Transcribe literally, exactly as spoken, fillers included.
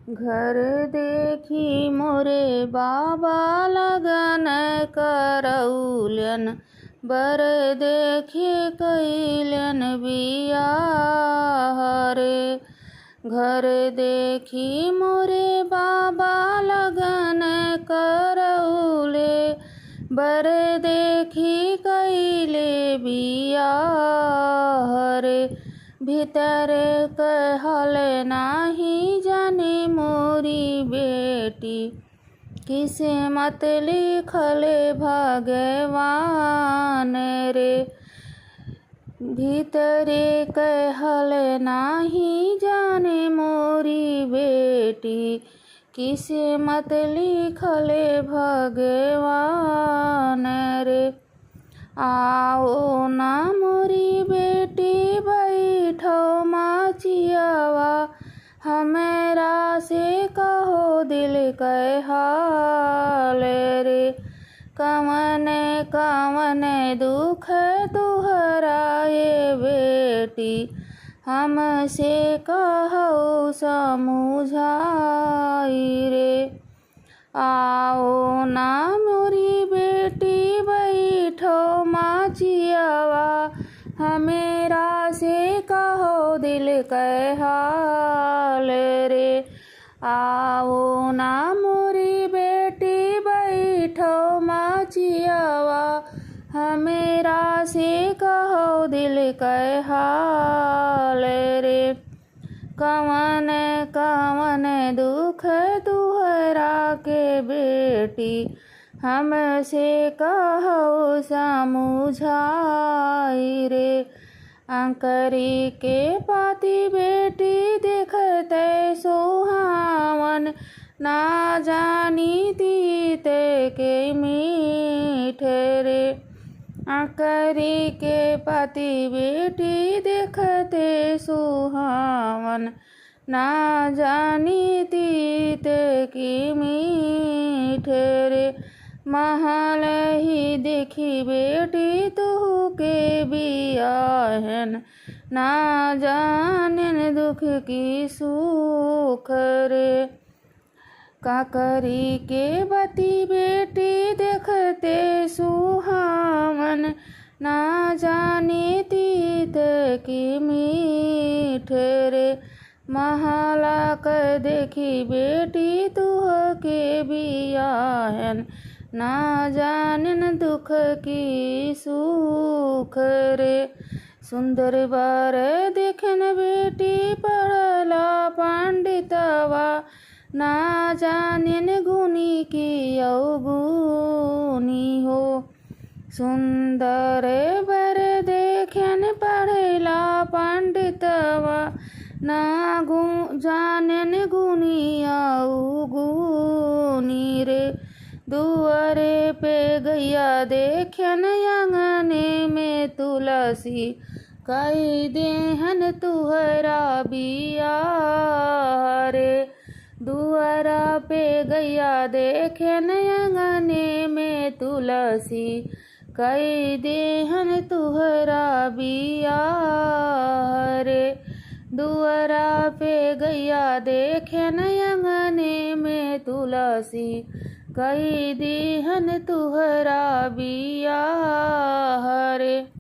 घर देखी मोरे बाबा लगन करौलेन, बर देखी कइलेन बियाह रे। घर देखी मोरे बाबा लगन करौले, बर देखी कइले बियाह रे। भीतर के हाल नाही जाने मोरी बेटी, किस्मत लिखले भगवान रे। भीतरे के हाल नाही जाने मोरी बेटी, किस्मत लिखले भगवान रे। आओ ना मोरी बेटी बैठो माचियावा, हमरा से कहो दिल के हाल रे। कवन कवन दुख तुहरा ये बेटी, हमसे कहो समुझाई रे। आओ ना मोरी बेटी बैठो माचियावा, हमरा से कहो दिल के हाल रे। आओ ना मोरी बेटी बैठो माचियावा, हमरा से कहो दिल के हाल रे। कवन कवन दुख तुहरा के बेटी, हमसे कहो समुझाई रे। अंकरी के पाती बेटी देखते सुहावन, ना जानी तीत के मीठ रे। अंकरी के पाती बेटी देखते सुहावन, ना जानी तीत की मीठ रे। महल ही देखी बेटी तुहु के बियाहन, ना जानेन दुख की सुख रे। काकरी के बती बेटी देखते सुहावन, ना जाने तीत की मीठ रे। महला के देखी बेटी तुह के बियाहन, ना जानेन दुख की सुख रे। सुंदर बर देखेन बेटी पढ़ला पंडितवा, ना जानेन गुनी की अवगुनी हो। सुंदर बर देखेन पढ़ला पंडितवा, ना गु-, जानेन गुनी अवगुनी रे। दुआरे पे गैया देखेन, आंगने में तुलसी, कई देहन तुहरा बियाह रे। दुआरा पे गैया देखेन, आंगने में तुलसी, कई देहन तुहरा बियाह रे। दुआरा पे गैया देखेन, आंगने में तुलसी, कई देहन तुहरा बियाह रे।